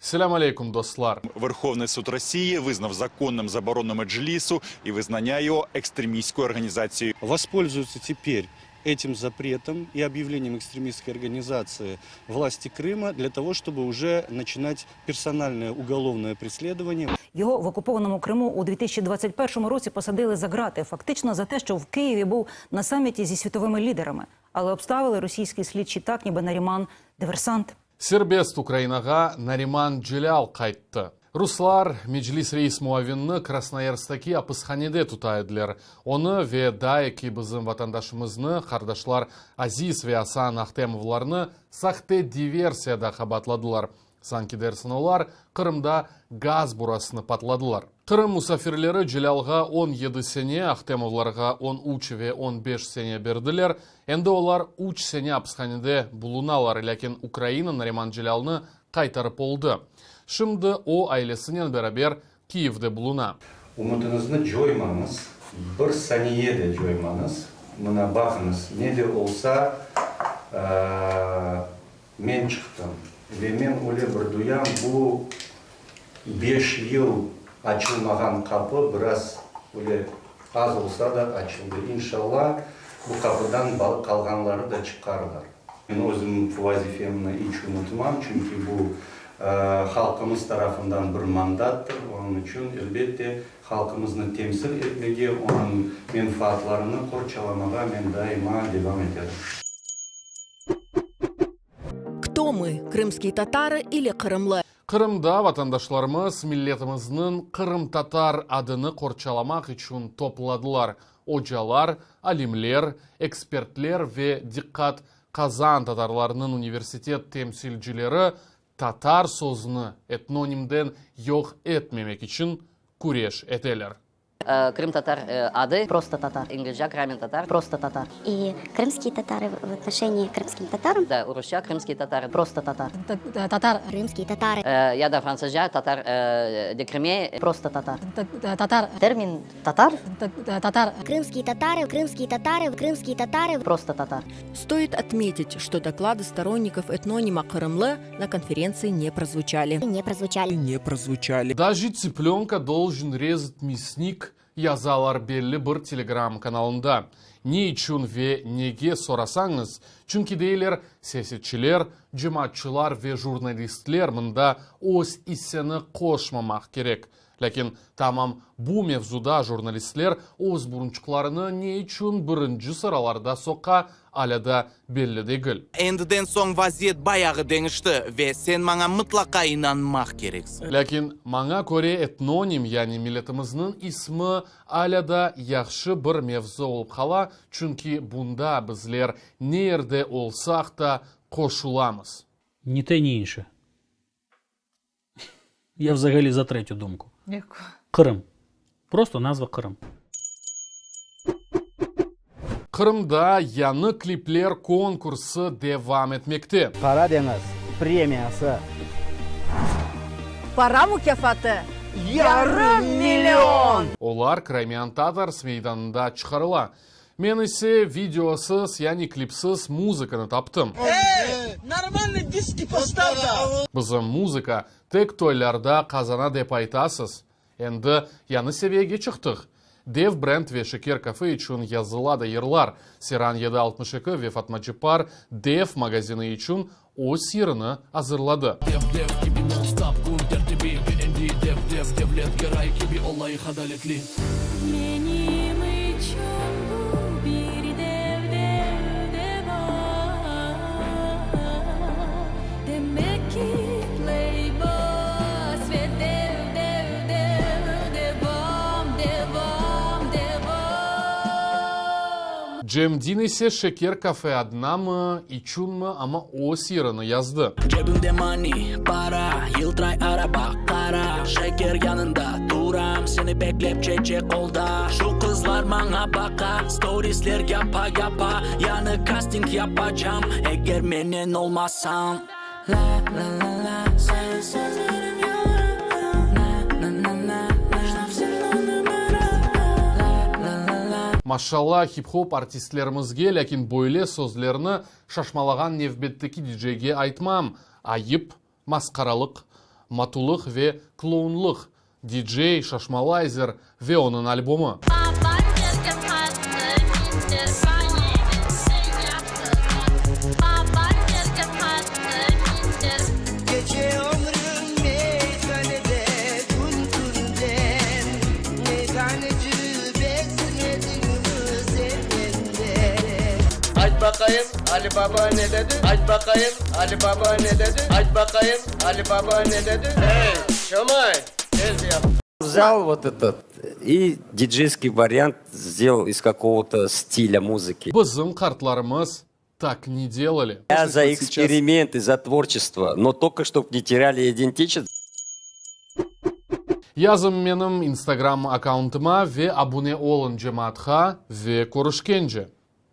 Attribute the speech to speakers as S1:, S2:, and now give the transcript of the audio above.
S1: Selâm aleyküm, dostlar!
S2: Верховный суд России визнав законним заборону Меджлісу і визнання його екстремістською організацією.
S3: Воспользуются теперь этим запретом и объявлением экстремистской организации власти Крыма для того, чтобы уже начинать персональное уголовное преследование.
S4: Його в окупованому Криму у 2021 році посадили за грати, фактично за те, що в Києві був на саміті зі світовими лідерами. Але обставили російські слідчі так, ніби Наріман диверсант.
S1: Serbest Ukrainağa Nariman Celâl qayttı. Ruslar Meclis reis muavinini Krasnoyarsktaki apishanede tuta ediler. Onı ve daa eki bizim vatandaşımıznı, qardaşlar Aziz ve Asan Ahtemovlarnı sahte diversiyada qabaatladılar. Sanki dersiñ olar Qırımda gaz burasını patladılar. Qırım musafirleri Celâlğa 17 sene, Ahtemovlarğa 13 ve 15 sene berdiler. Endi olar üç sene apishanede bulunalar, lâkin Ukraina Nariman Celâlnı qaytarıp oldı. Şimdi o, ailesinen beraber Kiyevde buluna.
S3: Ümütiñizni coymañız, bir saniye de coymañız. Mına, baqıñız, ne de olsa, men çıqtım. Ve men öyle bir duyam, bu beş yıl açılmağan qapı biraz öyle az olsa da açıldı. İnşalla, bu qapıdan qalğanları da çıqarlar. Men özüm bu vazifemni iç unutmam, çünki bu halqımız tarafından bir mandattır. Onıñ içün, elbette, halqımıznı temsil etmege, onıñ menfaatlarını qorçalamağa men daima devam eterim.
S5: Кто мы, крымские татары или qırımlı?
S1: Qırımda vatandaşlarımız milletimizniñ qırımtatar adını qorçalamaq içün topladılar. Ocalar, alimler, ekspertler ve, diqqat, Qazan tatarlarınıñ universitet temsilcileri tatar sözüni etnonimden yoq etmemek içün küreş eteler.
S6: Krım tatar adı.
S7: Просто tatar.
S6: İngilizce Crimean Tatar.
S7: Просто tatar.
S8: И крымские татары в отношении к крымским татарам.
S6: Да, rusça Крымские татары.
S7: Просто tatar.
S9: Tatar.
S8: Крымские татары.
S6: Ya da fransızca Tatar de Crimée.
S7: Просто tatar.
S9: Tatar.
S7: Термин tatar.
S9: Tatar.
S8: Крымские татары, крымские татары, крымские татары.
S7: Просто tatar.
S5: Стоит отметить, что доклады сторонников этнонима «Qırımlı» на конференции не прозвучали.
S8: Не прозвучали.
S10: Не прозвучали.
S1: Даже цыпленка должен резать мясник yazalar belli bir Telegram kanalında. Ne içün ve nege sorasañız, çünki deyler, siyasetçiler, cemaatçılar ve jurnalistler mında öz isseni qoşmamaq kerek. Lâkin tamam bu mevzuda jurnalistler öz burunçıqlarını ne içün birinci sıralarda soqa, alâ da belli degil.
S11: Endiden soñ vaziyet bayağı deñişti ve sen maña mıtlaqa inanmaq kereksiñ.
S1: Lâkin, maña köre, etnonim, yani milletimizniñ ismi alâ da yahşı bir mevzu olıp qala, çünki bunda bizler ne yerde olsaq da qoşulamız.
S12: Ні те, ні інше. Я взагалі за третю думку.
S13: Яку?
S12: Крим. Просто назва Крим.
S1: Qırımda yañı klipler konkursı devam etmekte.
S14: Qara deñiz premiyası.
S13: Para mukâfatı, yarım million!
S1: Olar Crimean Tatars meydanında çıqarıla. Men ise videosız, yani klipsiz muzıkanı taptım. Bizim muzıka tek toylarda qazana dep aytasız. Endi yañı seviyege çıqtıq. Dev brend ve Şeker kafe içün yazıla da yırlar. Seran 762 ve Fatma Ceppar Dev magazini içün öz yırını azırladı.
S15: Menim içün bu bir dev dev devam Demek ki Playboy ve dev dev dev devam devam devam.
S1: Cemdin ise Şeker kafe adınamı, içünmi, amma öz yırını yazdı.
S16: Cebimde money, para, yıltıray araba qara Şeker yanında turam, seni beklep çeçek qolda Şu qızlar maña baqa, storisler yapa yapa Yañı kasting yapacam, eger menen olmasañ La la la la sen sen menim yolum Na na na na La la la la
S1: Maşalla hip-hop artistlerimizge, lâkin böyle sözlerni şaşmalağan nevbetteki diceyge aytmam, ayıp, masqaralıq. Matulıq ve klounlıq, DJ Şaşmalayzer ve onıñ albomı.
S13: Ayt baqayım, Ali Baba ne dedi? Ayt baqayım, Ali Baba ne dedi? Ayt baqayım, Ali Baba ne dedi? Ey, Şomay, tez yap.
S7: Взял вот этот и диджейский вариант сделал из какого-то стиля музыки.
S1: Bizim qartlarımız так не делали.
S7: Я за эксперименты, за творчество, но только чтоб не теряли идентичность.
S1: Yazıñ menim Instagram akkauntıma ve abune oluñ cemaatqa ve körüşkence.